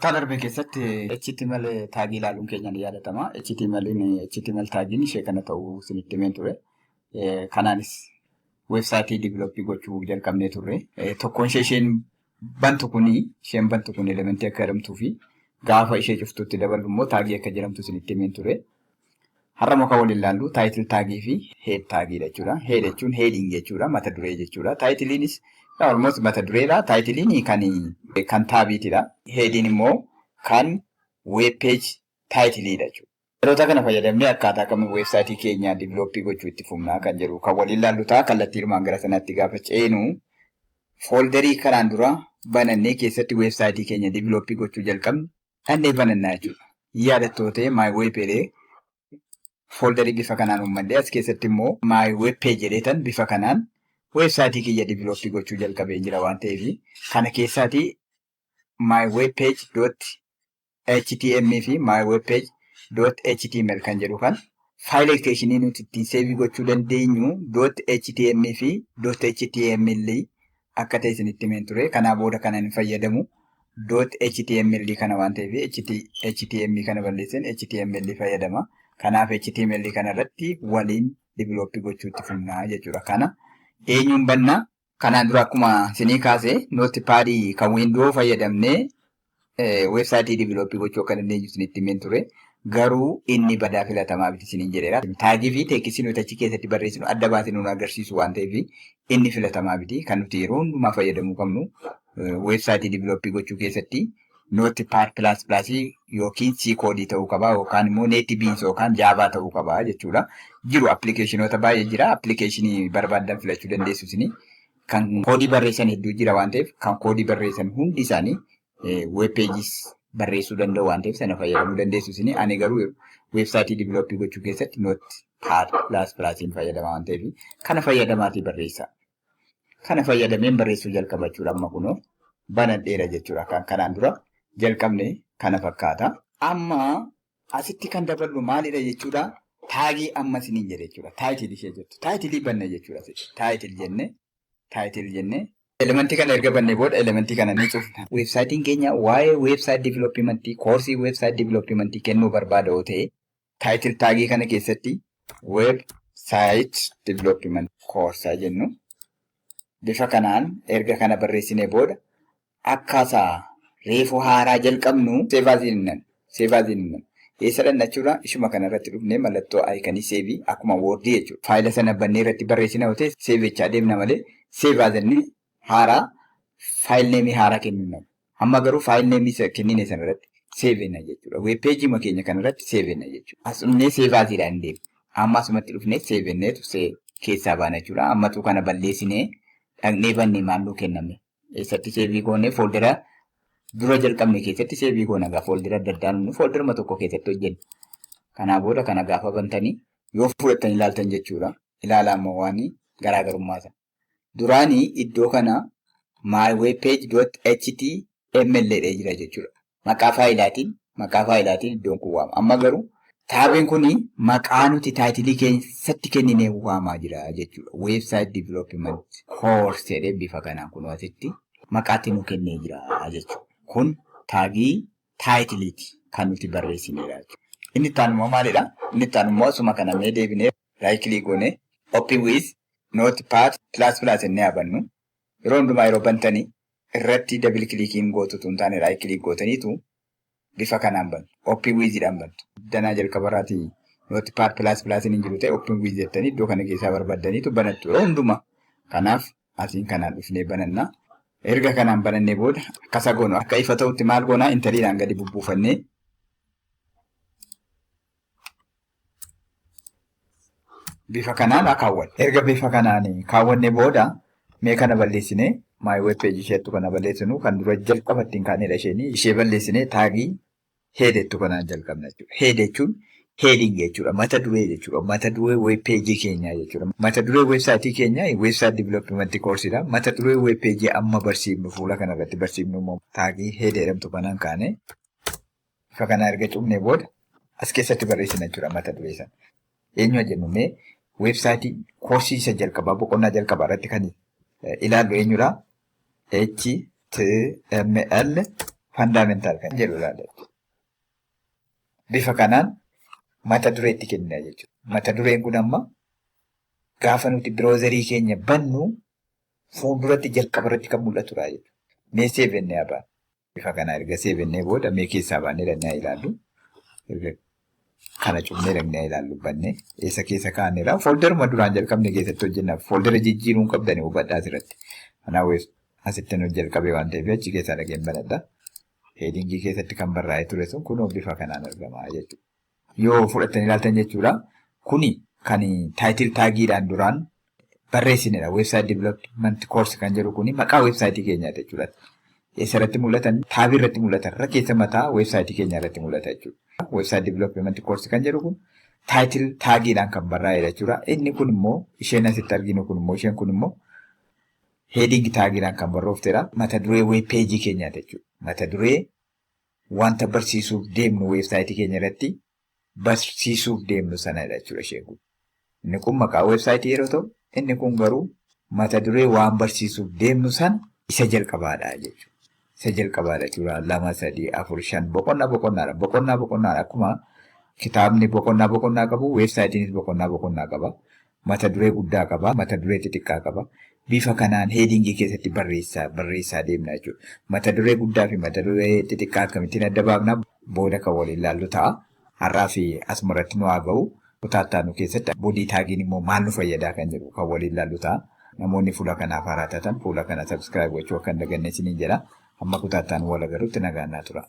Kutaa darbe keessatti HTML tagii ilaaluun keenya ni yaadatama. HTML tagiin ishee kana ta'uu isinitti himeen ture. Kanaanis weebsaayitii develop gochuu jalqabnee turre. Tokkoon ishee isheen bantu kun elementii akka jedhamtuu fi gaafa ishee cuftutti daballu immoo tagii akka jedhamtu isinitti himeen ture. Har'a immoo kan waliin ilaallu title tagii fi head tagiidha jechuudha. Head jechuun heading jechuudha, mata duree jechuudha. Titleiinis almost mata dureedha. Titleiin kan tabiitidha. Headiin immoo kan web page titleiidha jechuudha. Yeroota kana fayyadamnee akkaataa kamiin weebsaayitii keenya develop gochuu itti fufnaa kan jedhu kan waliin ilaallu ta'a. Kallattiinumaan gara sanaatti gaafa ceenu, folderii kanaan dura banannee keessatti weebsaayitii keenya develop gochuu jalqabne dhannee banannaa jechuudha. Yaadattoo ta'e, my web jedhee folderii bifa kanaan uummadhee, as keessatti immoo my web page jedheetan bifa kanaan weebsaayitii kiyya develop gochuu jalqabee jira waan ta'eef, kana keessaatii my web page .htm fi my web page .html kan jedhu kan file extensionii nuti ittiin save gochuu dandeenyu .htm fi .html akka ta'e isinitti himeen ture. Kanaa booda kana hin fayyadamu .html kana waan ta'eef, htm kana balleesseen html fayyadama. Kanaaf HTML kana irratti waliin develop gochuu itti fufnaa jechuudha. Kana eenyuun bannaa? Kanaan dura akkuma isinii kaase, notepadii kan Windows fayyadamnee weebsaayitii develop gochuu akka dandeenyu isinitti himeen ture. Garuu inni badaa filatamaa miti isiniin jedheera. Tagii fi textii nuti achi keessatti barreessinu adda baasee nu agarsiisu waan ta'eef, inni filatamaa miti. Kan nuti yeroo hundumaa fayyadamuu qabnu weebsaayitii develop gochuu keessatti Notepad plus plusii yookiin C codeii ta'uu qaba, yookaan immoo NetBeans yookaan Java ta'uu qaba jechuudha. Jiru applicationoota baay'ee jira. Applicationii barbaaddan filachuu dandeessu isinii. Kan codeii barreessan hedduu jira waan ta'eef, kan codeii barreessan hundi isaanii web pages barreessuu danda'u waan ta'eef, sana fayyadamuu dandeessu isinii. Ani garuu weebsaayitii develop gochuu keessatti Notepad plus plusiin fayyadama waan ta'eef, kana fayyadamaatii barreessa. Kana fayyadameen barreessuu jalqaba jechuudha. Amma kunoo banadheera jechuudha. Kan kanaan dura jalqabne kana fakkaata. Amma asitti kan daballu maalidha jechuudha? Tagii amma isiniin jedhe jechuudha. Title ishee jettu. Titleii banna jechuudha. Title jenne title jenne. Elementii kana erga bannee booda, elementii kana ni cufna. Weebsaayitiin keenya waa'ee website developmentii, courseii website developmentii kennuu barbaada yoo ta'e, title tagii kana keessatti website development course jennu. Bifa kanaan erga kana barreessinee booda, akkaataa reefuu haaraa jalqabnu save as jennan. Save as jennan. Eessa dhanna jechuudha? Ishuma kanarratti dhufnee mallattoo iconii saveii, akkuma Wordii jechuudha. Faayila sana bannee irratti barreessina yoo ta'e, save jechaa deemna malee save as jennee haaraa file nameii haaraa kennina. Amma garuu file nameii kennine sanarratti save jenna jechuudha. Web pageii keenya kanarratti save jenna jechuudha. As dhufnee save asiidhaan deemna. Amma asumatti dhufnee save jenneetu keessaa baana jechuudha. Ammatu kana balleessinee dhaqnee bannee maal nuu kenname? Eessatti save goonee? Foldera dura jalqabne keessatti save goona gaa. Foldera adda addaa nu folderuma tokko keessatti hojjenna. Kanaa booda kana gaafa bantanii yoo fudhattanii ilaaltan jechuudha. Ilaalaa immoo waan garaagarummaa sana. Duraanii iddoo kana mywebpage.html jedhee jira jechuudha. Maqaa faayilaatiin iddoon kun waama. Amma garuu tabiin kun maqaa nuti titleii keessatti kenninee waamaa jira jechuudha. Website development course jedhee bifa kanaan kun asitti maqaatti nu kennee jira jechuudha. Kun tagii titleiiti kan nuti barreessinedha jechuudha. Inni itti aanu immoo maalidha? Inni itti aanu immoo asuma kana mee deebinee right click goonee open with Notepad plus plus jennee yaabannu. Yeroo hundumaa yeroo bantanii irratti double clickiin gootu tun taane, right click gootaniitu bifa kanaan bantu. Open withiidhaan bantu. Danaa jalqabarraatii Notepad plus plusiin hin jiru ta'e, open with jettanii iddoo kana keessaa barbaaddaniitu banattu yeroo hundumaa. Kanaaf asiin kanaan dhufnee bananna. Erga kanaan banannee booda akkasa goonu, akka ifa ta'utti maal goonaa? Enteriidhaan gadi bubbuufannee bifa kanaan kaawwanna. Erga bifa kanaan kaawwannee booda, mee kana balleessinee, my web page isheettu kana balleessinu, kan dura jalqaba ittiin kaanedha isheenii. Ishee balleessinee tagii headettu kanaan jalqabna jechuudha. Head jechuun heading jechuudha. Mata duree jechuudha. Mata duree web pageii keenyaa jechuudha. Mata duree weebsaayitii keenyaa website developmentii courseiidha. Mata duree web pageii amma barsiifnu, fuula kanarratti barsiifnu immoo tagii head jedhamtu kanaan kaane, bifa kanaa erga cufnee booda as keessatti barreessina jechuudha mata duree sana. Eenyu jennu mee? Weebsaayitii courseii isa jalqabaa, boqonnaa jalqabaa irratti kan ilaallu eenyudha? HTML Fundamental kan jedhu ilaalla. Bifa kanaan mata dureetti kennina jechuudha. Mata dureen kun amma gaafa nuti browserii keenya bannu fuulduratti jalqaba irratti kan mul'atudha jechuudha. Mee save jennee haa baanu. Bifa kanaa erga save jennee booda mee keessaa baannee dhaqnee ilaallu. Erga kana cufnee dhaqnee ilaallu bannee eessa keessa kaa'anneera. Folderuma duraan jalqabne keessatti hojjenna. Foldera jijjiiruu hin qabdani hubadhaa asirratti. Kanaaf asitti nu jalqabee waan ta'eef achi keessaa dhaqeen banadha. Headingii keessatti kan barraa'ee ture sun kunoo bifa kanaan argama jechuudha. Yoo fudhattanii ilaaltan jechuudha. Kuni kan title tagiidhaan duraan barreessinedha. Website development course kan jedhu kuni maqaa weebsaayitii keenyaati jechuudha. Eessarratti mul'atan? Tabii irratti mul'atan. Irra keessa mataa weebsaayitii keenyaa irratti mul'ata jechuudha. Website development course kan jedhu kun title tagiidhaan kan barraa'edha jechuudha. Inni kun immoo isheen asitti arginu kun immoo isheen kun immoo heading tagiidhaan kan barrooftedha. Mata duree web pageii keenyaati jechuudha. Mata duree wanta barsiisuuf deemnu weebsaayitii keenya irratti barsiisuuf deemnu sanadha jechuudha isheen kun. Inni kun maqaa weebsaayitii yeroo ta'u, inni kun garuu mata duree waan barsiisuuf deemnu sana isa jalqabaadha jechuudha. Isa jalqabaadha jechuudha. 2, 3, 4, 5 boqonnaa boqonnaadha. Boqonnaa boqonnaadha. Akkuma kitaabni boqonnaa boqonnaa qabu, weebsaayitiinis boqonnaa boqonnaa qaba. Mata duree guddaa qaba. Mata duree xixiqqaa qaba. Bifa kanaan headingii keessatti barreessaa barreessaa deemna jechuudha. Mata duree guddaa fi mata duree xixiqqaa akkamittiin adda baafna booda kan waliin ilaallu ta'a. Har'aa fi asuma irratti nu haa ga'u. Kutaa nu keessatti body tagiin immoo maal nu fayyadaa kan jedhu kan waliin ilaallu ta'a. Namoonni fuula kanaaf haaraa taatan fuula kana subscribe gochuu akka hin daganne isiniin jedha. Hamma kutaa wal agarrutti nagaan naa tura.